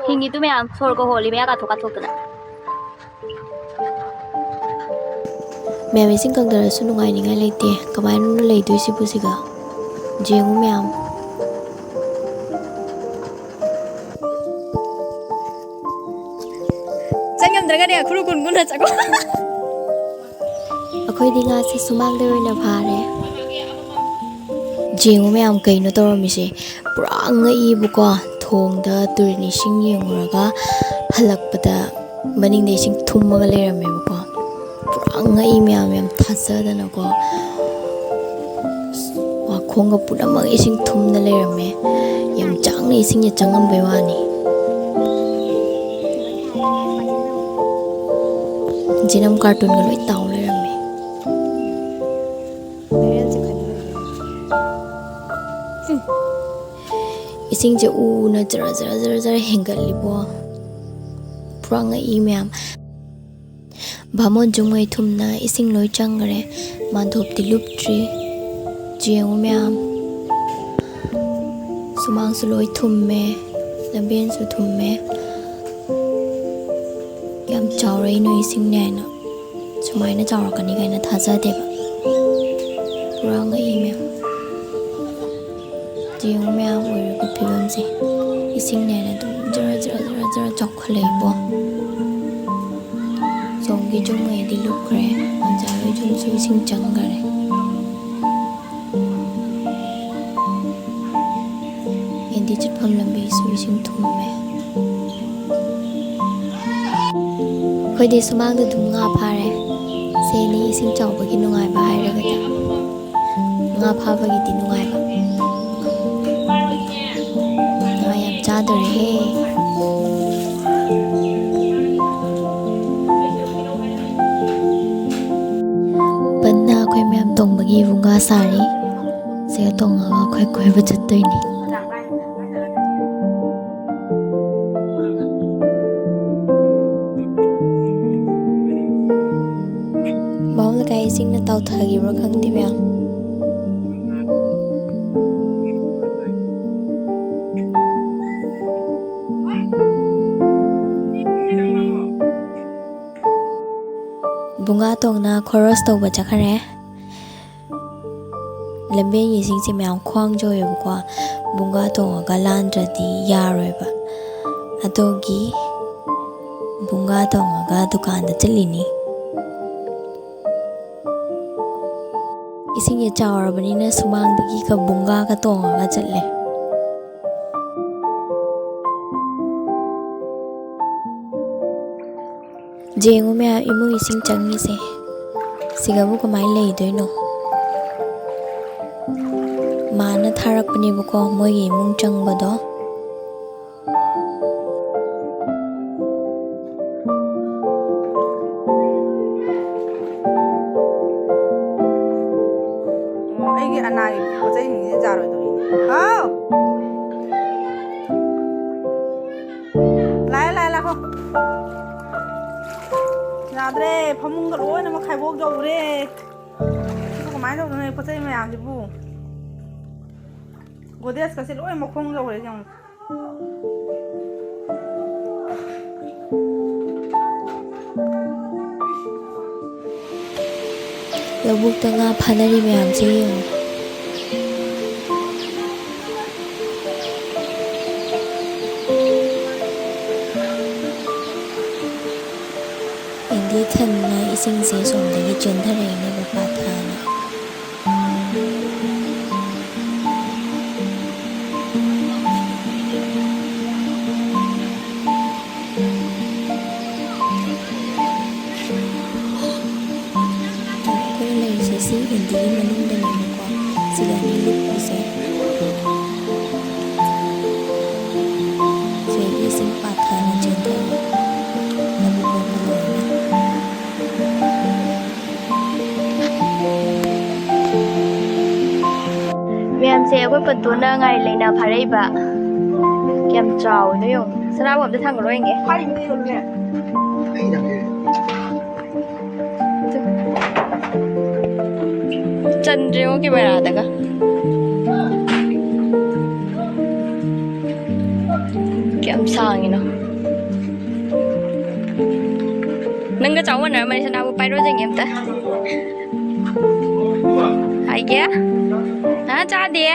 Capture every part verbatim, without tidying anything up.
ꯍꯤꯡꯉꯤꯗꯨ ꯃꯌꯥꯝ ꯁꯣꯔꯒ ꯍꯣꯜꯂꯤ, ꯃꯌꯥ ꯀꯥꯊꯣꯛ ꯀꯥꯊꯣꯛꯇꯅ꯫ ꯃꯌꯥꯝ, ꯏꯁꯤꯡ ꯀꯪꯗꯔꯁꯨ ꯅꯨꯡꯉꯥꯏꯅꯤꯡꯉꯥꯏ ꯂꯩꯇꯦ꯫ ꯀꯃꯥꯏꯅ ꯂꯩꯗꯣꯏꯁꯤꯕꯨ ꯁꯤꯒ? ꯌꯦꯡꯉꯨ ꯃꯌꯥꯝ꯫ ꯆꯪ ꯉꯝꯗ꯭ꯔꯒꯅꯦ, ꯈꯨꯔꯨ ꯀꯨꯟ ꯀꯨꯟꯅ ꯆꯪꯉꯣ꯫ ꯑꯩꯈꯣꯏꯗꯤ ꯉꯥꯁꯦ ꯁꯨꯃꯥꯡꯗ ꯑꯣꯏꯅ ꯐꯥꯔꯦ꯫ ꯌꯦꯡꯉꯨ ꯃꯌꯥꯝ, ꯀꯩꯅꯣ ꯇꯧꯔꯝꯃꯤꯁꯦ? ꯄꯨꯔꯥ ꯉꯛꯏꯕꯀꯣ꯫ ꯊꯣꯡꯗ ꯇꯨꯔꯦꯟ ꯏꯁꯤꯡ ꯌꯦꯡꯉꯨꯔꯒ ꯍꯜꯂꯛꯄꯗ ꯃꯅꯤꯡꯗ ꯏꯁꯤꯡ ꯊꯨꯝꯃꯒ ꯂꯩꯔꯝꯃꯦꯕꯀꯣ꯫ ꯄꯨꯔꯥ ꯉꯛꯏ ꯃꯌꯥꯝ, ꯌꯥꯝ ꯊꯥꯖꯗꯅꯀꯣ꯫ ꯋꯥꯈꯣꯡꯒ ꯄꯨꯝꯅꯃꯛ ꯏꯁꯤꯡ ꯊꯨꯝꯅ ꯂꯩꯔꯝꯃꯦ꯫ ꯌꯥꯝ ꯆꯥꯡꯅ ꯏꯁꯤꯡꯁꯦ ꯆꯪꯉꯝꯕꯩ ꯋꯥꯅꯤ꯫ ꯖꯤꯅꯝ ꯀꯥꯔꯇꯨꯟꯒ ꯂꯣꯏ ꯇꯥꯎ ꯂꯩꯔꯝꯃꯦ꯫ ꯏꯁꯤꯡꯁꯦ ꯎꯅ ꯖꯔ ꯖꯔ ꯖꯔ ꯖꯔ ꯍꯦꯟꯒꯠꯂꯤꯕꯣ꯫ ꯄꯨꯔꯥ ꯉꯛꯏ ꯃꯌꯥꯝ꯫ ꯚꯥꯃꯣꯟ ꯖꯨꯡꯉꯩ ꯊꯨꯝꯅ ꯏꯁꯤꯡ ꯂꯣꯏ ꯆꯪꯈ꯭ꯔꯦ꯫ ꯃꯥꯟꯗꯣꯞꯇꯤ ꯂꯨꯞꯇ꯭ꯔꯤ꯫ ꯌꯦꯡꯉꯨ ꯃꯌꯥꯝ, ꯁꯨꯃꯥꯡꯁꯨ ꯂꯣꯏ ꯊꯨꯝꯃꯦ, ꯂꯝꯕꯦꯟꯁꯨ ꯊꯨꯝꯃꯦ꯫ ꯌꯥꯝ ꯆꯥꯎꯔꯛꯏ ꯅꯣꯏ ꯏꯁꯤꯡꯅꯦ ꯍꯥꯏꯅ꯫ ꯁꯨꯃꯥꯏꯅ ꯆꯥꯎꯔꯛꯀꯅꯤ ꯀꯥꯏꯅ ꯊꯥꯖꯗꯦꯕ꯫ ꯄꯨꯔꯥ ꯉꯛꯏ ꯃꯌꯥꯝ꯫ ꯌꯦꯡꯉꯨ ꯃꯌꯥꯝ ꯑꯣꯏꯔꯤꯕ ꯐꯤꯕꯝꯁꯦ꯫ ꯏꯁꯤꯡꯅꯦꯅ ꯑꯗꯨꯝ ꯖꯔ ꯖꯔ ꯖꯔ ꯖꯔ ꯆꯥꯎꯈꯠꯂꯛꯏꯕꯣ꯫ ꯆꯣꯡꯒꯤ ꯌꯨꯝꯉꯩꯗꯤ ꯂꯨꯞꯈ꯭ꯔꯦ꯫ ꯑꯣꯖꯥ ꯍꯣꯏ ꯌꯨꯝꯁꯨ ꯏꯁꯤꯡ ꯆꯪꯈꯔꯦ꯫ ꯑꯦꯟꯗꯤ ꯆꯠꯐꯝ ꯂꯝꯕꯤꯁꯨ ꯏꯁꯤꯡ ꯊꯨꯝꯃꯦ꯫ ꯑꯩꯈꯣꯏꯗꯤ ꯁꯨꯃꯥꯡꯗ ꯑꯗꯨꯝ ꯉꯥ ꯐꯥꯔꯦ꯫ ꯁꯤꯅꯤ ꯏꯁꯤꯡ ꯆꯥꯎꯕꯒꯤ ꯅꯨꯡꯉꯥꯏꯕ ꯍꯥꯏꯔꯒꯗꯤ꯫ ꯉꯥ ꯐꯥꯕꯒꯤꯗꯤ ꯅꯨꯡꯉꯥꯏꯕ꯫ ꯉꯥ ꯌꯥꯝ ꯆꯥꯗꯣꯔꯦꯍꯦ꯫ ꯄꯟꯅ ꯑꯩꯈꯣꯏ ꯃꯌꯥꯝ ꯇꯣꯡꯕꯒꯤ ꯐꯨꯡꯒꯥ ꯁꯥꯔꯤ꯫ ꯁꯤꯒ ꯇꯣꯡꯉꯒ ꯑꯩꯈꯣꯏ ꯀꯣꯏꯕ ꯆꯠꯇꯣꯏꯅꯤ꯫ ꯕꯥꯃꯣꯟ ꯂꯩꯀꯥꯏ ꯏꯁꯤꯡꯅ ꯇꯥꯎꯊꯈꯤꯕ꯭ꯔꯥ ꯈꯪꯗꯦ ꯃꯌꯥꯝ꯫ ꯕꯨꯡꯒꯥ ꯇꯣꯡꯅ ꯈꯣꯔꯣꯁ ꯇꯧꯕ ꯆꯠꯈ꯭ꯔꯦ꯫ ꯂꯝꯕꯦꯟꯒꯤ ꯏꯁꯤꯡꯁꯦ ꯃꯌꯥꯝ ꯈ꯭ꯋꯥꯡ ꯆꯧꯋꯦꯕꯀꯣ꯫ ꯕꯨꯡꯒꯥ ꯇꯣꯡꯉꯒ ꯂꯥꯟꯗ꯭ꯔꯗꯤ ꯌꯥꯔꯣꯏꯕ꯫ ꯑꯗꯨꯒꯤ ꯕꯨꯡꯒꯥ ꯇꯣꯡꯉꯒ ꯗꯨꯀꯥꯟꯗ ꯆꯠꯂꯤꯅꯤ꯫ ꯏꯁꯤꯡꯁꯦ ꯆꯥꯎꯔꯕꯅꯤꯅ ꯁꯨꯃꯥꯡꯗꯒꯤꯒ ꯕꯨꯡꯒꯥꯒ ꯇꯣꯡꯉꯒ ꯆꯠꯂꯦ꯫ ꯌꯦꯡꯉꯨ ꯃꯌꯥꯝ, ꯏꯃꯨꯡ ꯏꯁꯤꯡ ꯆꯪꯉꯤꯁꯦ꯫ ꯁꯤꯒꯕꯨ ꯀꯃꯥꯏꯅ ꯂꯩꯗꯣꯏꯅꯣ? ꯃꯥꯅ ꯊꯥꯔꯛꯄꯅꯦꯕꯀꯣ, ꯃꯣꯏꯒꯤ ꯏꯃꯨꯡ ꯆꯪꯕꯗꯣ꯫ ꯑꯣ, ꯑꯩꯒꯤ ꯑꯅꯥꯒꯤ ꯄꯣꯠ ꯆꯩꯁꯤꯡꯁꯦ ꯌꯥꯔꯣꯏꯗꯧꯔꯤꯅꯦ꯫ ꯍꯥꯎ! ꯂꯥꯛꯑꯦ, ꯂꯥꯛꯑꯦ, ꯂꯥꯛꯈꯣ꯫ ꯌꯥꯗ꯭ꯔꯦ, ꯐꯃꯨꯡꯒ ꯂꯣꯏꯅꯃꯛ ꯈꯥꯏꯕꯣꯛ ꯌꯧꯔꯦ꯫ ꯁꯤꯕꯨ ꯀꯃꯥꯏꯅ ꯇꯧꯗꯣꯏꯅꯣ, ꯄꯣꯠ ꯆꯩ ꯃꯌꯥꯝꯁꯤꯕꯨ? ꯒꯣꯗ꯭ꯔꯦꯖꯀꯁꯦ ꯂꯣꯏ ꯃꯈꯣꯡ ꯌꯧꯔꯦ, ꯌꯦꯡꯉꯨ꯫ ꯂꯧꯕꯨꯛꯇ ꯉꯥ ꯐꯥꯅꯔꯤ ꯃꯌꯥꯝꯁꯦ ꯌꯦꯡꯉꯨ꯫ ꯏꯟꯗꯤ ꯊꯟꯅ ꯏꯁꯤꯡꯁꯦ ꯁꯣꯝꯗꯒꯤ ꯆꯦꯟꯊꯔꯛꯏꯅꯦꯕ ꯄꯥꯊꯥꯅ꯫ ꯑꯩꯈꯣꯏꯅ ꯂꯩꯔꯤꯁꯦ ꯁꯤ ꯍꯤꯟꯗꯤꯒꯤ ꯃꯅꯨꯡꯗꯅꯦꯕꯀꯣ, ꯁꯤꯗꯅꯤ ꯂꯨꯞꯄꯤꯁꯦ꯫ ꯁꯤꯗꯒꯤ ꯏꯁꯤꯡ ꯄꯥꯊꯅ ꯆꯦꯟꯊꯔꯛꯑꯦ꯫ ꯂꯧꯕꯨꯛ ꯑꯃ ꯂꯣꯏꯅ꯫ ꯃꯌꯥꯝꯁꯦ, ꯑꯩꯈꯣꯏ ꯄꯟꯇꯣꯟꯅ ꯉꯥꯔꯤ ꯂꯩꯅ ꯐꯥꯔꯛꯏꯕ꯫ ꯀꯌꯥꯝ ꯆꯥꯎꯋꯤꯅꯣ ꯌꯦꯡꯉꯣ꯫ ꯁꯅꯥꯕꯨ ꯑꯝꯇ ꯊꯥꯡꯒꯠꯂꯣ ꯌꯦꯡꯒꯦ꯫ ꯆꯟꯗ꯭ꯔꯦꯉꯣ ꯀꯦꯃꯦꯔꯥꯗꯒ꯫ ꯀꯌꯥꯝ ꯁꯥꯡꯉꯤꯅꯣ꯫ ꯅꯪꯒ ꯆꯥꯎ ꯃꯥꯟꯅꯔꯝꯃꯅꯤ, ꯁꯅꯥꯕꯨ ꯄꯥꯏꯔꯣ ꯌꯦꯡꯒꯦ ꯑꯝꯇ꯫ ꯍꯥꯏꯒꯦ? ꯑ, ꯆꯥꯗꯦ꯫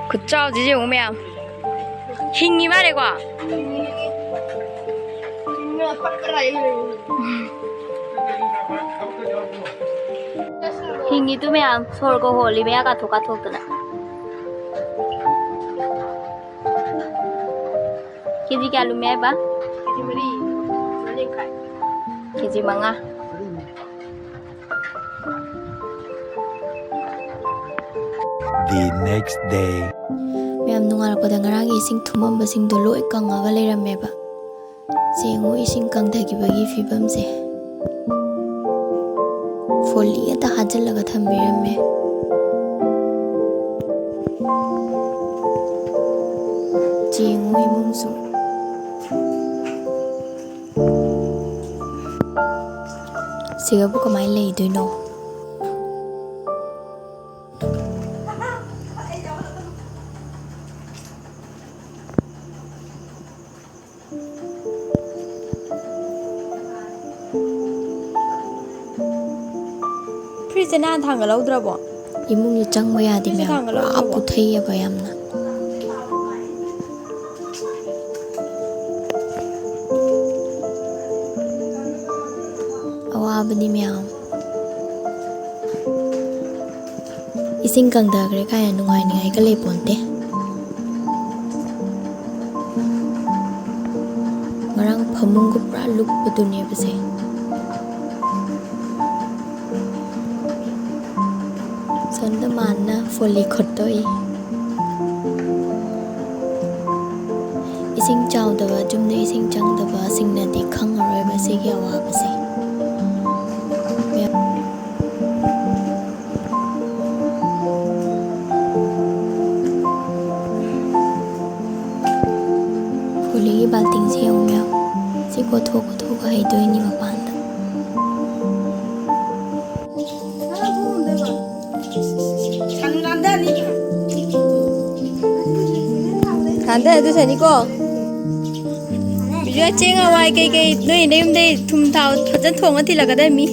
ꯈꯨꯠꯆꯥꯎꯁꯤ ꯌꯦꯡꯉꯨ ꯃꯌꯥꯝ꯫ ꯍꯤꯡꯉꯤ ꯃꯥꯜꯂꯦꯀꯣ? ꯍꯤꯡꯉꯤꯗꯨ ꯃꯌꯥꯝ ꯁꯣꯔꯒ ꯍꯣꯜꯂꯤ, ꯃꯌꯥ ꯀꯥꯊꯣꯛ ꯀꯥꯊꯣꯛꯇꯅ꯫ ꯀꯦꯖꯤ ꯀꯌꯥ ꯂꯨꯝꯃꯦ ꯍꯥꯏꯕ? ꯀꯦꯖꯤ ꯃꯔꯤ, ꯃꯔꯤ ꯃꯈꯥꯏ꯫ ꯀꯦꯖꯤ ꯃꯉꯥ꯫ The next day. ꯃꯌꯥꯝ, ꯅꯣꯡꯉꯥꯜꯂꯛꯄꯗ ꯉꯔꯥꯡꯒꯤ ꯏꯁꯤꯡ ꯊꯨꯝꯃꯝꯕꯁꯤꯡꯗꯣ ꯂꯣꯏ ꯀꯪꯉꯒ ꯂꯩꯔꯝꯃꯦꯕ꯫ ꯁꯦ ꯌꯦꯡꯉꯨ, ꯏꯁꯤꯡ ꯀꯪꯊꯈꯤꯕꯒꯤ ꯐꯤꯕꯝꯁꯦ꯫ ꯐꯣꯂꯤ ꯉꯥꯛꯇ ꯍꯥꯖꯤꯜꯂꯒ ꯊꯝꯕꯤꯔꯝꯃꯦ꯫ ꯁꯦ ꯌꯦꯡꯉꯨ, ꯏꯃꯨꯡꯁꯨ꯫ ꯁꯤꯒꯕꯨ ꯀꯃꯥꯏꯅ ꯂꯩꯗꯣꯏꯅꯣ? ꯐ꯭ꯔꯤꯖꯁꯦ ꯅꯍꯥꯟ ꯊꯥꯡꯒꯠꯍꯧꯗ꯭ꯔꯕꯣ? ꯏꯃꯨꯡꯁꯦ ꯆꯪꯕ ꯌꯥꯗꯦ ꯐ꯭ꯔꯤꯖꯁꯦ ꯃꯌꯥꯝ, ꯄꯨꯔꯥ ꯊꯥꯡꯒꯠꯍꯧꯗ꯭ꯔꯕꯣ? ꯄꯨꯊꯩꯑꯕ ꯌꯥꯝꯅ꯫ ꯑꯋꯥꯕꯅꯤ ꯃꯌꯥꯝ꯫ ꯏꯁꯤꯡ ꯀꯪꯊꯈ꯭ꯔꯦ ꯀꯥꯏꯅ ꯅꯨꯡꯉꯥꯏꯅꯤꯉꯥꯏꯒ ꯂꯩꯄꯣꯟꯇꯦ꯫ ꯉꯔꯥꯡ ꯐꯃꯨꯡꯒ ꯄꯨꯔꯥ ꯂꯨꯞꯄꯗꯨꯅꯦꯕꯁꯦ꯫ ꯁꯣꯝꯗ ꯃꯥꯟꯅ ꯐꯣꯂꯤ ꯈꯣꯠꯇꯣꯛꯏ꯫ ꯏꯁꯤꯡ ꯆꯥꯎꯗꯕ, ꯌꯨꯝꯗ ꯏꯁꯤꯡ ꯆꯪꯗꯕꯁꯤꯡꯅꯗꯤ ꯈꯪꯉꯔꯣꯏꯕ ꯁꯤꯒꯤ ꯑꯋꯥꯕꯁꯦ꯫ ꯐꯣꯂꯤꯒꯤ ꯕꯥꯜꯇꯤꯟꯁꯦ ꯌꯦꯡꯉꯨ ꯃꯌꯥꯝ꯫ ꯁꯤ ꯀꯣꯠꯊꯣꯛ ꯀꯣꯠꯊꯣꯛꯑꯒ ꯍꯩꯗꯣꯏꯅꯤ ꯃꯄꯥꯟꯗ꯫ ꯍꯥꯟꯗ ꯑꯗꯨ ꯁꯅꯤꯀꯣ꯫ ꯍꯧꯖꯤꯛ ꯆꯦꯡ ꯍꯋꯥꯏ ꯀꯩꯀꯩ ꯅꯣꯏ ꯅꯌꯨꯝꯗꯩ ꯊꯨꯝ ꯊꯥꯎ ꯐꯖꯅ ꯊꯣꯡꯉ ꯊꯤꯜꯂꯛꯀꯗꯕꯅꯤ꯫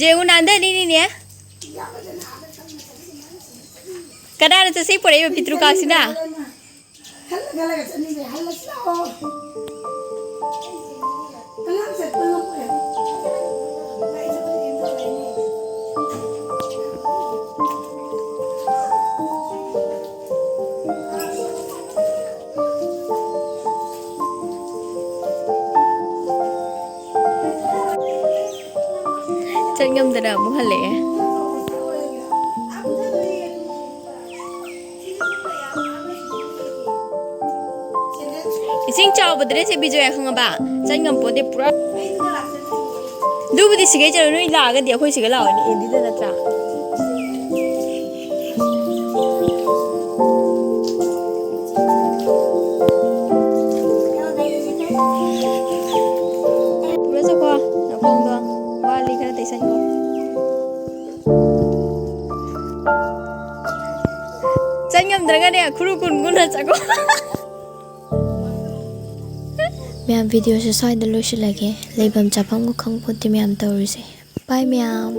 ꯌꯦꯡꯉꯨ, ꯅꯥꯟꯊꯅꯤꯅꯦ꯫ ꯀꯅꯥꯅ ꯆꯠꯁꯤ ꯄꯨꯔꯛꯏꯕ ꯄꯤꯇ꯭ꯔꯨ ꯀꯥꯁꯤꯅ? ꯈꯜꯂ ꯈꯜꯂꯒ ꯆꯠꯅꯤꯡꯉꯦ꯫ ꯍꯜꯂꯁꯤ ꯂꯥꯛꯑꯣ꯫ ꯑꯉꯥꯡ ꯆꯠꯄ ꯉꯝꯃꯣꯏ꯫ ꯆꯠ ꯉꯝꯗꯅ ꯑꯃꯨꯛ ꯍꯜꯂꯛꯑꯦ꯫ ꯏꯁꯤꯡ ꯆꯥꯎꯕꯗꯅꯦ ꯁꯦ ꯕꯤꯖꯣꯌꯥ, ꯈꯪꯉꯕ? ꯆꯠ ꯉꯝꯄꯣꯠꯇꯦ ꯄꯨꯔꯥ꯫ ꯑꯗꯨꯕꯨꯗꯤ ꯁꯤꯒꯩ ꯆꯠꯂꯣ, ꯅꯣꯏ ꯂꯥꯛꯑꯒꯗꯤ ꯑꯩꯈꯣꯏ ꯁꯤꯒ ꯂꯥꯛꯑꯣꯅꯦ, ꯑꯦꯟꯗꯤꯗ ꯅꯠꯇ꯭ꯔꯥ? ꯄꯨꯔ ꯆꯠꯈꯣ, ꯅꯈꯣꯡꯗꯣ ꯋꯥꯠꯂꯤ, ꯈꯔ ꯇꯩꯁꯟꯈꯣ꯫ ꯆꯠ ꯉꯝꯗ꯭ꯔꯒꯅꯦ, ꯈꯨꯔꯨ ꯀꯨꯟ ꯀꯨꯟꯅ ꯆꯠꯈꯣ꯫ ꯃꯌꯥꯝ, ꯚꯤꯗꯤꯑꯣꯁꯦ ꯁ꯭ꯋꯥꯏꯗ ꯂꯣꯏꯁꯤꯜꯂꯒꯦ꯫ ꯂꯩꯐꯝ ꯆꯥꯐꯝꯒ ꯈꯪꯄꯣꯠꯇꯦ ꯃꯌꯥꯝ ꯇꯧꯔꯤꯁꯦ꯫ ꯕꯥꯏ ꯃꯌꯥꯝ꯫